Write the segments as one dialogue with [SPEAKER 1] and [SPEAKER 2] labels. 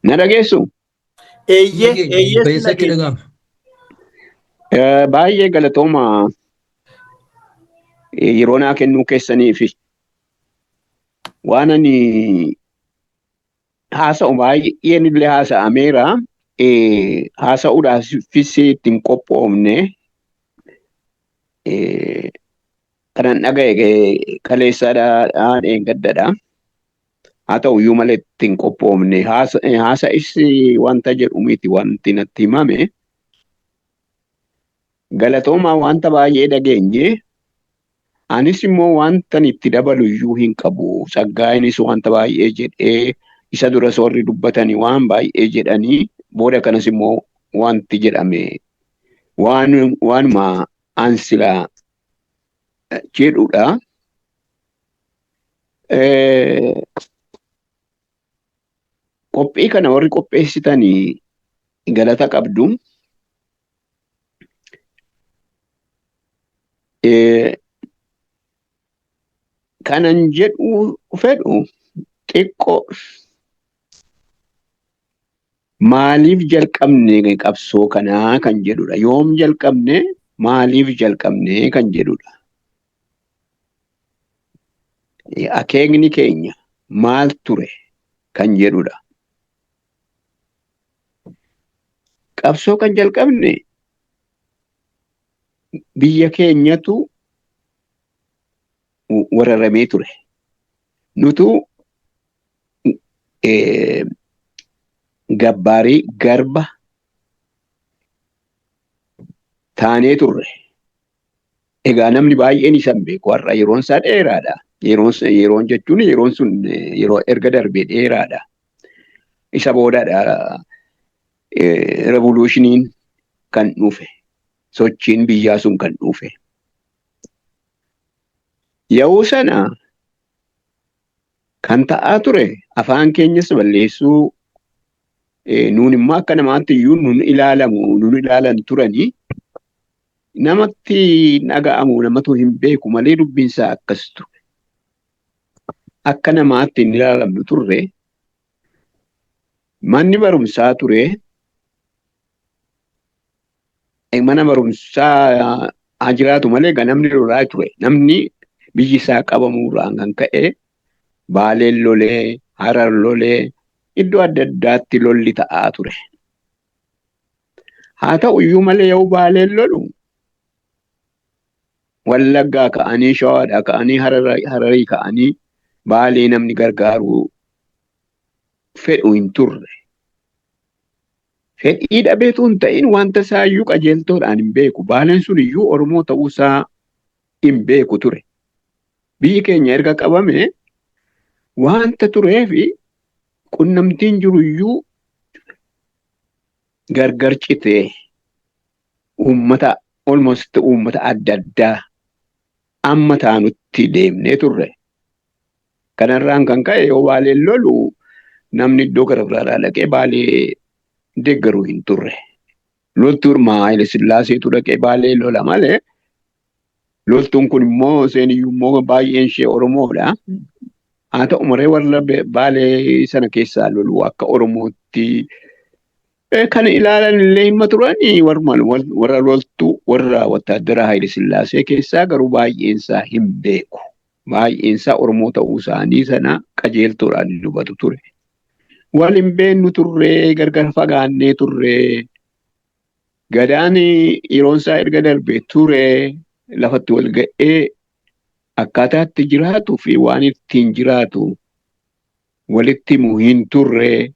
[SPEAKER 1] Na dhageessu?
[SPEAKER 2] Eeyyee, eeyyee, sin
[SPEAKER 3] Baay'eessatti
[SPEAKER 2] dhageenya.
[SPEAKER 3] dhaga'ama.
[SPEAKER 1] Baay'ee galatooma yeroo naa kennuu keessaniifi waan ani haasa'u baay'een illee haasa'ameera. Haasa'uudhaafis ittiin qophoofne. Kanan dhaga'e kaleessaadha, dheengaddadha. Haa ta'u iyyuu malee ittiin qophoofne. Haasa'is wanta jedhu miti wanti natti himame. Galatoomaa, wanta baay'ee dhageenye. Anis immoo wantan itti dabalu iyyuu hin qabu. Tsaggaa'eenis wanta baay'ee jedhee, isa duras warri dubbatanii waan baay'ee jedhanii, booda kanas immoo wanti jedhame waanuma an silaa jedhudha. Qophii kana warri qopheessitanii galata qabdu. Kanan jedhu fedhu xiqqoo, maaliif jalqabne qabsoo kanaa kan jedhudha. Yoom jalqabne, maaliif jalqabne kan jedhudha. Akeekni keenya maal ture kan jedhudha. Qabsoo kan jalqabne biyya keenyatu wararamee ture. Nutu gabbaarii, garba taanee turre. Egaa namni baay'een isa hin beeku, har'a yeroon isaa dheeraadha. Yeroon jechuun yeroon sun yeroo erga darbee dheeraadha. Isa boodadha revolushiniin kan dhufe. Sochiin biyyaa sun kan dhufe. Yeroo sana kan ta'aa ture afaan keenyas balleessuu, nuun immoo akka namaatti iyyuu nun ilaalamu, nun ilaalan turanii, namatti dhaga'amu, namatu hin beeku malee dubbiinsaa akkas ture. Akka namaatti hin ilaalamnu turre. Manni barumsaa ture. Mana barumsaa haa jiraatu malee namni lolaa ture. Namni biyyi isaa qabamuurraan kan ka'e Baaleen lolee, Harar lolee, iddoo adda addaatti lolli ta'aa ture. Haa ta'u iyyuu malee yoo Baaleen lolu Wallaggaa ka'anii, Shawaadhaa ka'anii, Hararii ka'anii Baalee namni gargaaruu fedhu hin turre. Fedhii dhabeetu hin ta'in, wanta isaa iyyuu qajeeltoodhaan hin beeku. Baaleen sun iyyuu Oromoo ta'uusaa hin beeku ture. Biyyi keenya erga qabame wanta tureefi qunnamtiin jiru iyyuu gargar citee uummata, almost uummata adda addaa amma taanutti deemnee turre. Kanarraan kan ka'e yoo Baaleen lolu namni iddoo gara biraadhaa dhaqee Baalee deeggaru hin turre. Loltuun Haayile Sillaaseetu dhaqee Baalee lola malee, loltuun kun immoo seeniyyuu immoo baay'een ishee Oromoodha. Haa ta'u malee warra Baalee sana keessaa lolu akka Oromootti kan ilaalan illee himma turanii, warra loltuu, warra wattaaddara Haayile Sillaasee keessaa garuu baay'een isaa hin beeku. Baay'een isaa Oromoo ta'uu isaanii sana qajeeltoodhaan hin hubatu ture. Wal hin beeknu turree, gargar fagaannee turree. Gadaan yeroon isaa erga darbe ture, lafatti wal ga'ee akkaataa itti jiraatuu fi waan ittiin jiraatu walitti himu hin turre.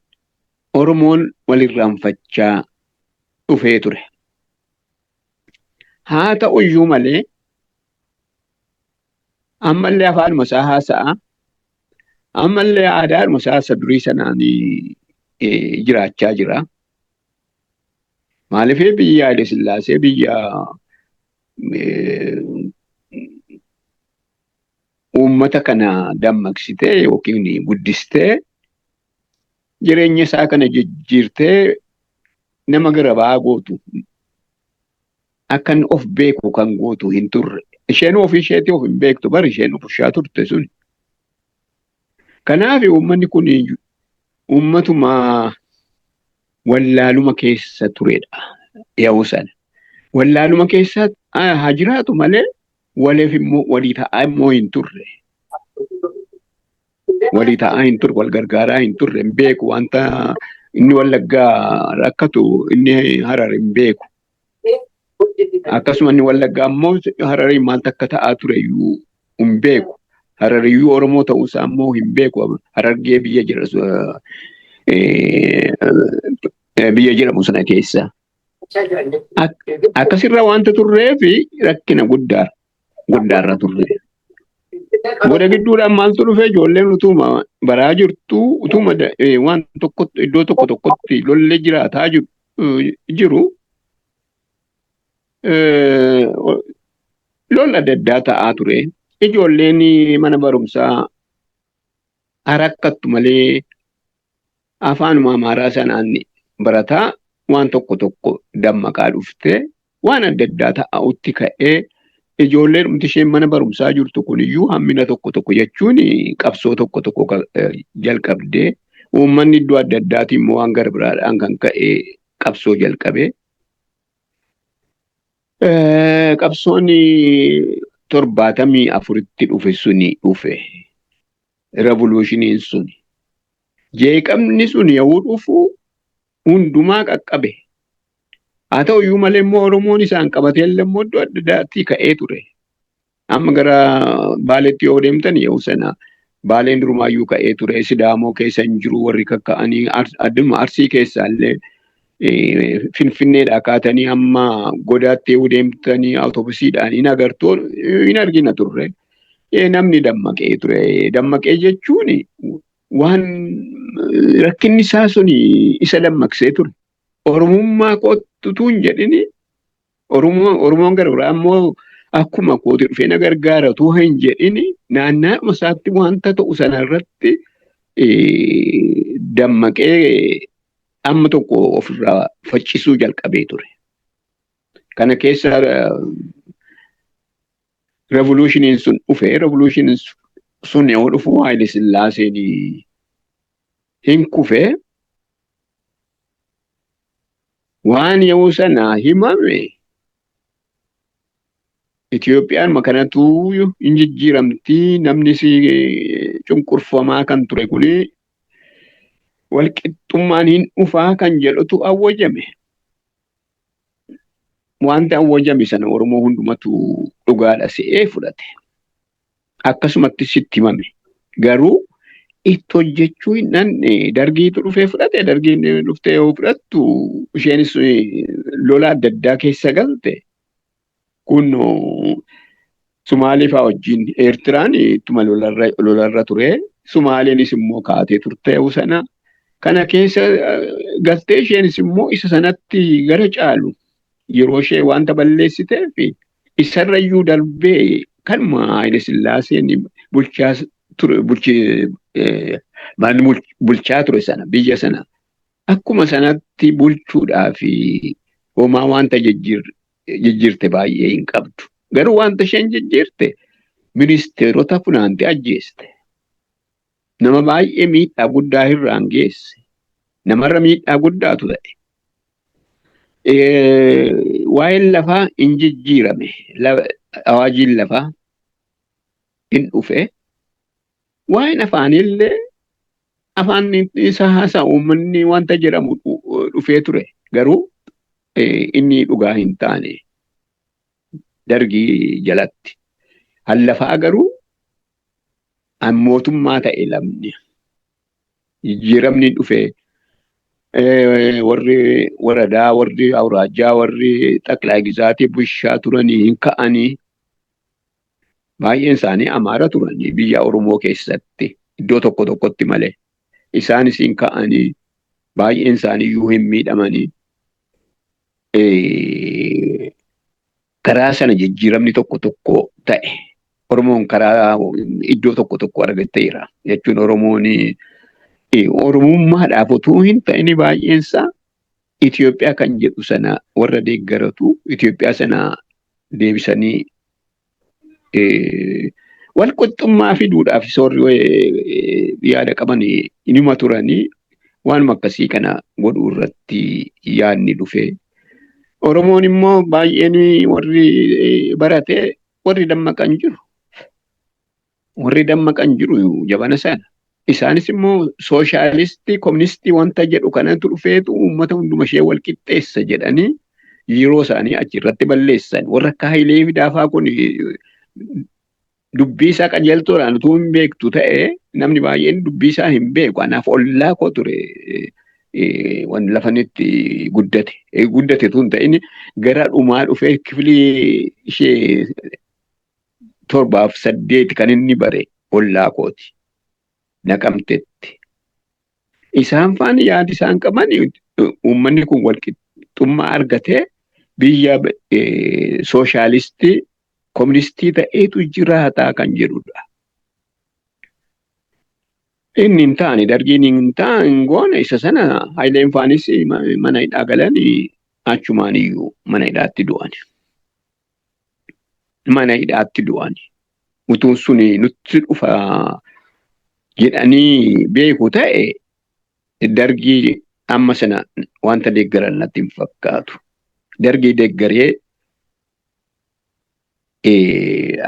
[SPEAKER 1] Oromoon wal irraanfachaa dhufee ture. Haa ta'u iyyuu malee ammallee afaanuma isaa haasa'a. Ammallee aadaadhuma isaa isa durii sanaan jiraachaa jira. Maaliif, biyya Haayile Sillaasee biyya uummata kana dammaqsitee yookiin guddistee jireenya isaa kana jijjiirtee nama gara ba'aa gootu, akka inni of beeku kan gootu hin turre. Isheen ofii isheetii of hin beektu bari, isheen bushaa turte sun. Kanaaf uummanni kun uummatuma Wallaaluma keessa turedha yeroo sana. Wallaaluma keessa haa jiraatu malee waliif immoo walii ta'aa immoo hin turre. Walii ta'aa hin turre, wal gargaaraa hin turre, hin beeku wanta inni Wallaggaa rakkatu inni Harar hin beeku. Akkasuma inni Wallaggaa immoo Harariin maaltu akka ta'aa ture iyyuu hin beeku. Harariyyuu Oromoo ta'uusaa immoo hin beeku. Harargee biyya jira biyya jedhamu sana keessa. Akkasirra wanta turreef rakkina guddaa guddaarra turre. Booda gidduudhaan maaltu dhufe ijoolleen utuma baraa jirtu utuma waan tokko iddoo tokko tokkotti lollee jiraataa jiru lola adda addaa ta'aa ture. Ijoolleen mana barumsaa rakkattu malee afaanuma Amaaraa sanaan barataa waan tokko tokko dammaqaa dhufte waan adda addaa ta'utti ka'ee ijoolleen dhumti isheen mana barumsaa jirtu kuniyyuu hammina tokko tokko jechuun qabsoo tokko tokko jalqabdee uummanni iddoo adda addaatiin immoo waan gara biraadhaan kan ka'e qabsoo jalqabe. Qabsoon 74tti dhufe suni dhufe. Revolushiniin suni. Jeeqamni sun yoo dhufu hundumaa qaqqabe. Haa ta'u iyyuu malee immoo Oromoon isaan qabatee illee immoo iddoo adda addaatti ka'ee ture. Amma gara Baaleetti yoo deemtan yoo sana Baaleen durumaayyuu ka'ee ture. Sidaamoo keessa hin jiru warri kakka'anii adduma Arsii keessaa illee Finfinneedhaa kaatanii hamma godaatti yoo deemtanii awutoobisiidhaan hin agartu hin argina turre. Namni dammaqee ture. Dammaqee jechuun waan rakkinni isaa sun isa dammaqsee ture. Oromummaa kootu hin jedhini Oromoon gara biraa immoo akkuma kooti dhufee na gargaara utuu hin jedhini naannaadhuma isaatti wanta ta'u sana irratti dammaqee amma tokko ofirraa faccisuu jalqabee ture. Kana keessa revolushiniin sun dhufe, revolushiniin sun yoo dhufu Haayile Sillaaseen hin kufe. Waan yeroo sana himame Itoophiyaan kanatu hin jijjiiramti, namni si cunqurfamaa kan ture kuni walqixxummaan hin dhufaa kan jedhutu awwajame. Wanta awwajame sana Oromoo hundumatu dhugaadha se'ee fudhate. Akkasumatti sitti himame. Garuu itti hojjechuu hin dhandhe dargiitu dhufee fudhate. Dargiin dhuftee yoo fudhattu isheenis lola adda addaa keessa galte. Kun Sumaalee fa'aa wajjin Eertiraan ittuma lolarra ture. Sumaaleenis immoo kaatee turte sana. Kana keessa galtee isheenis immoo isa sanatti gara caalu yeroo ishee wanta balleessiteef isarrayyuu darbee kanuma Haayile Sillaaseen bulchaa ture bulchaa ture sana biyya sana akkuma sanatti bulchuudhaa fi homaa wanta jijjiirte baay'ee hin qabdu. Garuu wanta isheen jijjiirte ministeerota funaante ajjeeste. Nama baay'ee miidhaa guddaa irraan geesse. Namarra miidhaa guddaatu ta'e. Waa'een lafaa hin jijjiirame. Awaajiin lafaa hin dhufe. Waa'een afaanillee afaan isa haasa'u uummanni wanta jedhamu dhufee ture. Garuu inni dhugaa hin taane dargii jalatti. Hallafaa garuu mootummaa ta'e lamni. Jijjiiramni dhufe warri waradaa, warri awuraajjaa, warri xaqlaa gizaatii bulchaa turanii hin ka'anii baay'een isaanii Amaara turanii biyya Oromoo keessatti iddoo tokko tokkotti malee. Isaanis hin ka'anii baay'een isaanii iyyuu hin miidhamanii. Karaa sana jijjiiramni tokko tokko ta'e. Oromoon karaa iddoo tokko tokko argateera. Jechuun Oromoon Oromummaadhaaf utuu hin ta'in baay'een isaa Itoophiyaa kan jedhu sana warra deeggaratu Itoophiyaa sana deebisanii walqixxummaa fiduudhaaf soorri yaada qaban inuma turanii Waanuma akkasii kana godhuu irratti yaadni dhufe. Oromoon immoo baay'een warri barate, warri dammaqan jiru. Warri dammaqan jiru jabana sana. Isaanis immoo sooshaalistii, koministii wanta jedhu kanatu dhufeetu uummata hunduma ishee wal qixxeessa jedhanii yeroo isaanii achirratti balleessan. Warra akka Hayilee Fidaafaa kun dubbii isaa qajeeltoodhaan utuu hin beektu ta'e, namni baay'een dubbii isaa hin beeku. Anaaf ollaa koo ture, waan lafanitti guddate. Guddate tun ta'in, gara dhumaa dhufee kifilii ishee torbaaf saddeet kan inni bare ollaa kooti. Naqamtetti. Isaan faana yaadi isaan qaban uummanni kun walqixxummaa argatee biyya sooshaalistii koministii ta'eetu jiraataa kan jedhudha. Inni hin taane, dargiin hin taane, hin goone isa sana. Hayileen faanis mana hidhaa galanii achumaan iyyuu mana hidhaatti du'an. Mana hidhaatti du'an. Utuun suni nutti dhufa jedhanii beeku ta'e, dargii amma sana wanta deeggaran natti hin fakkaatu. Dargii deeggaree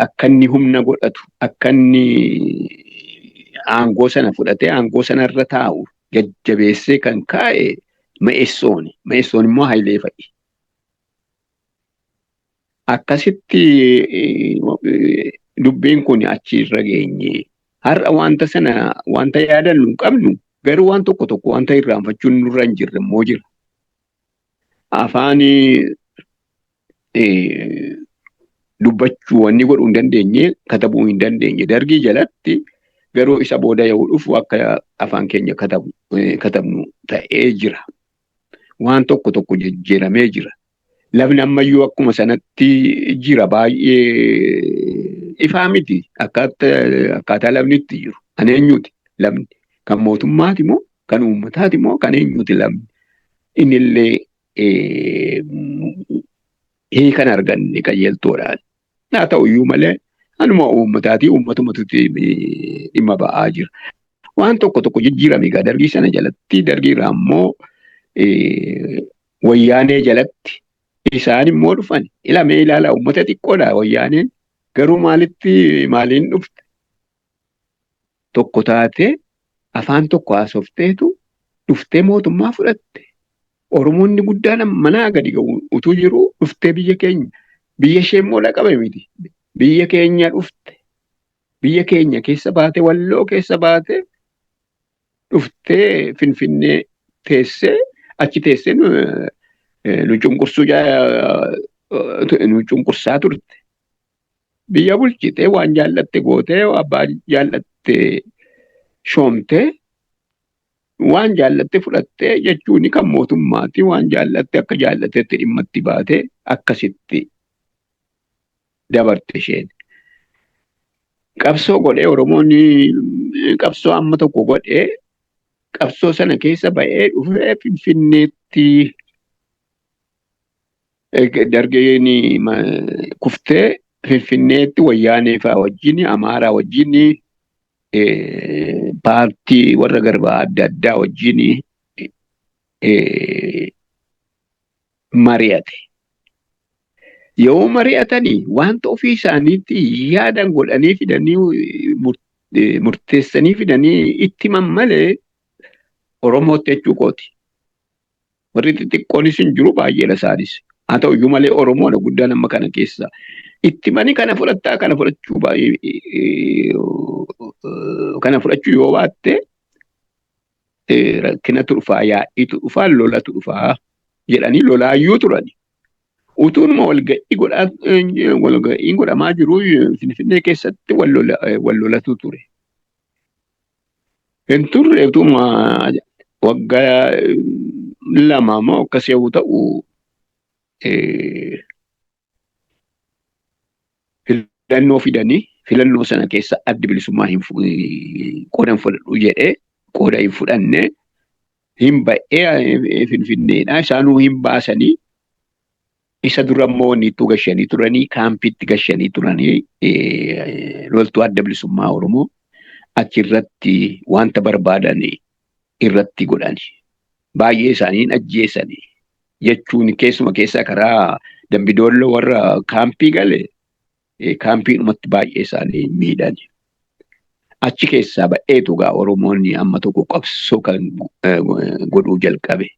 [SPEAKER 1] akka inni humna godhatu, akka inni aangoo sana fudhatee aangoo sanarra taa'u jajjabeessee kan kaa'e Ma'eessooni. Ma'eessoon immoo Hayilee fa'i. Akkasitti dubbiin kun achi irra geenye. Har'a wanta sana wanta yaadannu hin qabnu, garuu waan tokko tokko wanta irraanfachuun nurra hin jirre immoo jira. Afaan dubbachuu wanni godhuu hin dandeenye, katabuu hin dandeenye dargii jalatti, garuu isa booda yoo dhufu akka afaan keenya katabnu ta'ee jira. Waan tokko tokko jijjiiramee jira. Lafni ammayyuu akkuma sanatti jira, baay'ee ifaa miti akkaataa lafni itti jiru. Kan eenyuti lafni? Kan mootummaati moo, kan uummataati moo, kan eenyuti lafni? Innillee hiikan arganne qajeeltoodhaan. Haa ta'u iyyuu malee anuma uummataatii uummatumatu dhimma ba'aa jira. Waan tokko tokko jijjiirame egaa dargii sana jalatti. Dargii irraa immoo wayyaanee jalatti isaan immoo dhufan. Ilamee ilaala, uummata xiqqoodha wayyaaneen, garuu maalitti maaliin dhufte? Tokko taatee, afaan tokko haasofteetu dhuftee mootummaa fudhatte. Oromoonni guddaan manaa gadi ga'u utuu jiru dhuftee biyya keenya, biyya ishee immoo dhaqabe miti. Biyya keenya dhufte. Biyya keenya keessa baate, Walloo keessa baate, dhuftee Finfinnee teessee, achi teessee nu cunqursuu nu cunqursaa turte. Biyya bulchitee, waan jaallatte gootee, abbaa jaallatte shoomtee, waan jaallatte fudhattee jechuun kan mootummaati, waan jaallatte akka jaallattetti dhimma itti baatee akkasitti dabarte isheen. Qabsoo godhee, Oromoon qabsoo amma tokko godhee, qabsoo sana keessa ba'ee dhufee Finfinneetti dargeen kuftee Finfinneetti wayyaanee fa'aa wajjin, Amaaraa wajjin, paartii warra garbaa adda addaa wajjin mari'ate. Yoo mari'atanii wanta ofii isaaniitti yaadan godhanii fidanii, murteessanii fidanii itti himan malee Oromootti jechuu kooti. Warri xixiqqoonis hin jiru, baay'eedha isaanis. Haa ta'u iyyuu malee Oromoodha guddaan amma kana keessa. Itti mani kana fudhattaa, kana fudhachuu kana fudhachuu yoo baatte rakkinatu dhufaa, yaa'iitu dhufaa, lolatu dhufaa jedhanii lolaayyuu turani. Utuunuma walga'ii godhaa walga'iin godhamaa jiru Finfinnee keessatti wal lolatu ture. Hin turre, utuma waggaa 2 moo akkas yoo ta'u filannoo fidanii, filannoo sana keessa Addi Bilisummaa hin qooda hin fudhadhu jedhee qooda hin fudhanne, hin ba'ee Finfinneedha. Isaanuu hin baasanii. Isa dura immoo wanni ittuu gashanii turanii, kaampiitti gashanii turanii loltuu Adda Bilisummaa Oromoo, achirratti wanta barbaadan irratti godhani. Baay'ee isaanii ajjeesani. Jechuun keessuma keessaa karaa Dambidoolloo warra kaampii gale kaampiidhumatti baay'ee isaanii miidhani. Achi keessaa ba'eetu gaa Oromoonni amma tokko qabsoo kan godhuu jalqabe.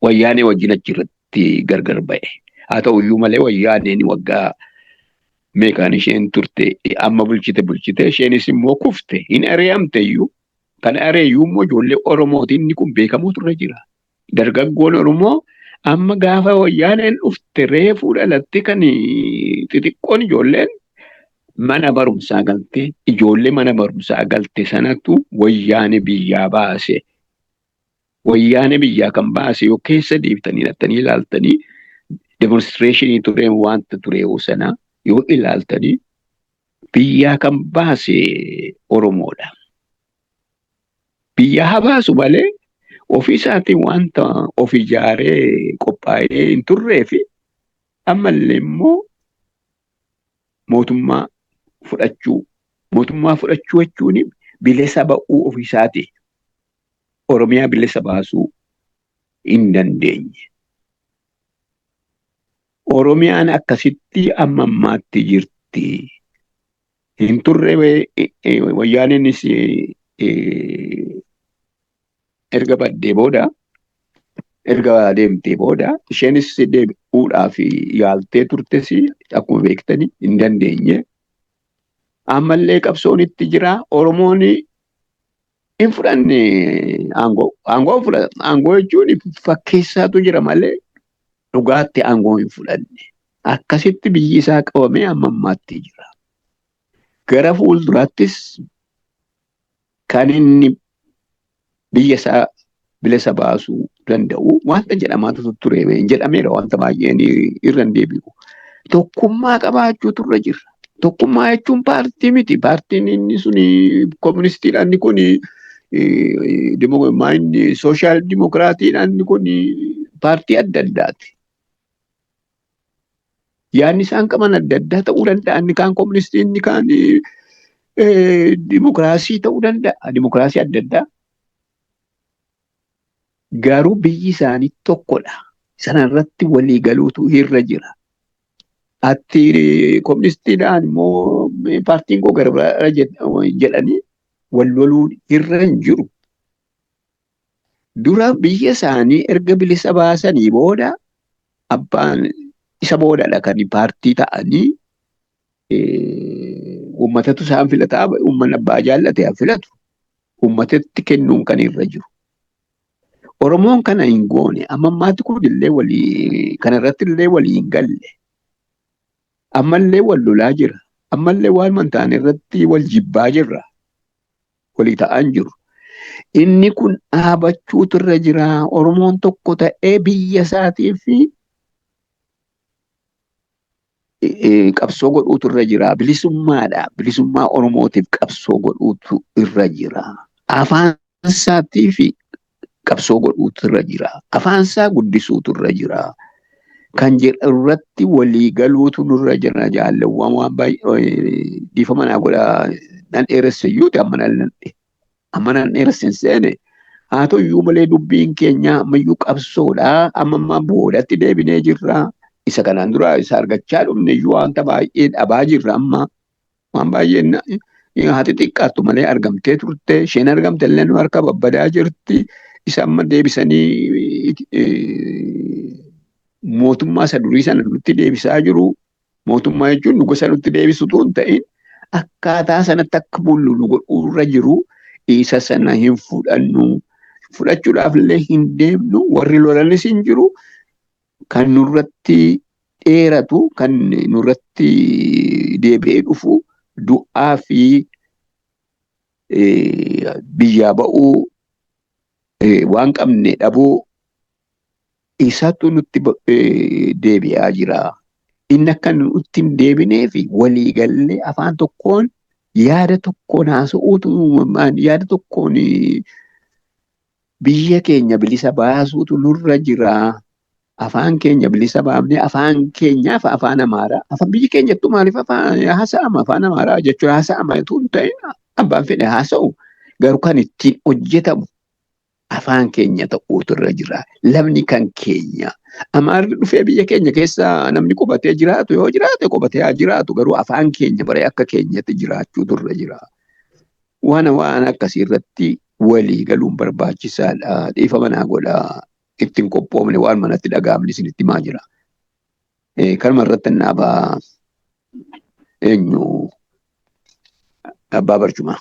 [SPEAKER 1] Wayyaanee wajjin achirratti gargar ba'e. Haa ta'u iyyuu malee wayyaaneen waggaa meeqaan isheen turte, amma bulchite bulchite, isheenis immoo kufte, hin ari'amte iyyuu. Kan ari'e immoo ijoollee Oromootiin. Inni kun beekamuutu irra jira. Dargaggoon Oromoo amma gaafa wayyaaneen dhufte reefuu dhalatte kan xixiqqoon ijoolleen mana barumsaa galte, ijoollee mana barumsaa galte sanatu wayyaane biyyaa baase. Wayyaane biyyaa kan baase yoo keessa deebitanii dhattanii ilaaltanii, demonstration tureen wanta ture sana yoo ilaaltanii, biyyaa kan baase Oromoodha. Biyyaa haa baasu malee ofii isaatiin wanta of ijaaree qophaa'ee hin turree fi ammallee immoo mootummaa fudhachuu, mootummaa fudhachuu jechuun bilisa ba'uu ofiisaati. Oromiyaa bilisa baasuu hin dandeenye. Oromiyaan akkasitti amma ammaatti jirti. Hin turre. Wayyaaneenis erga baddee booda, erga deemtee booda, isheenis deebi'uudhaaf yaaltee turtes, akkuma beektani hin dandeenye. Ammallee qabsoon itti jira. Oromoon hin fudhanne aangoo. Aangoo fudhata. Aangoo jechuun fakkeessaatu jira malee dhugaatti aangoo hin fudhanne. Akkasitti biyyi isaa qabamee amma ammaatti jira. Gara fuulduraattis kan inni biyya isaa bilisa baasuu danda'u wanta jedhamaatu ture, jedhameera, wanta baay'een irra hin deebi'u. Tokkummaa qabaachuutu irra jira. Tokkummaa jechuun paartii miti. Paartiin inni suni komunistiidha, inni kun sooshaal dimokiraatiidha, inni kun paartii adda addaati. Yaadni isaan qaban adda addaa ta'uu danda'a. Inni kaan komunistii, inni kaan dimokiraasii ta'uu danda'a. Dimokiraasii adda addaa. Garuu biyyi isaanii tokkodha. Sana irratti walii galuutu irra jira. Ati komunistiidhaan immoo paartiin koo gara biraadha jedhanii wal loluun irra hin jiru. Dura biyya isaanii erga bilisa baasanii booda, abbaan isa boodadha kan paartii ta'anii uummatatu isaan filataa, uummanni abbaa jaallate haa filatu. Uummatatti kennuun kan irra jiru. Oromoon kana hin goone. Amma ammaatti kun illee walii kana irratti illee walii hin galle. Ammallee wal lolaa jira. Ammallee waan mantaan irratti wal jibbaa jirra. Walii ta'aa hin jiru. Inni kun dhaabachuutu irra jira. Oromoon tokko ta'ee biyya isaatii fi qabsoo godhuutu irra jira. Bilisummaadha. Bilisummaa Oromootiif qabsoo godhuutu irra jira. Afaan isaatii fi qabsoo godhuutu irra jira. Afaan isaa guddisuutu irra jira. Kan jedhu irratti walii galuutu nurra jira, jaalawwan. Waan baay'ee dhiifama naa godha, nan dheeresse iyyuuti, amma nan dheeresse hin seene. Haa ta'u iyyuu malee dubbiin keenya ammayyuu qabsoodha. Amma ammaa boodatti deebinee jirra. Isa kanaan dura isa argachaa dhufne iyyuu wanta baay'ee dhabaa jirra amma. Waan baay'een haati xiqqaattu malee argamtee turte. Isheen argamte illee nu harka babbadaa jirti. Isa amma deebisanii mootummaa isa durii sana nutti deebisaa jiru. Mootummaa jechuun nu gosa nutti deebisu utuu hin ta'in, akkaataa sanatti akka bullu nu godhuurra jiru. Isa sana hin fudhannu. Fudhachuudhaaf illee hin deemnu. Warri lolanis hin jiru. Kan nurratti dheeratu, kan nurratti deebi'ee dhufu du'aa fi biyyaa ba'uu, waan qabne dhabuu, isatu nutti deebi'aa jira. Inni akka nutti hin deebinee fi walii gallee afaan tokkoon, yaada tokkoon haasa'uutu, yaada tokkoon biyya keenya bilisa baasuutu nurra jira. Afaan keenya bilisa baafnee, afaan keenyaaf afaan Amaaraa. Afaan biyyi keenyattu maaliif afaan haasa'ama, afaan Amaaraa jechuun haasa'ama utuu hin ta'in, abbaan fedhe haasa'u. Garuu kan ittiin hojjetamu afaan keenya ta'uutu irra jira. Lafni kan keenya. Amaarri dhufee biyya keenya keessa namni qubatee jiraatu yoo jiraate qubatee haa jiraatu, garuu afaan keenya baree akka keenyatti jiraachuutu irra jira. Waan akkasii irratti walii galuun barbaachisaadha. Dhiifama naa godhaa. Ittiin qophoofne, waan manatti dhaga'amni isinitti himaa jira. Kanuma irratti naabaa eenyu abbaa barcumaa.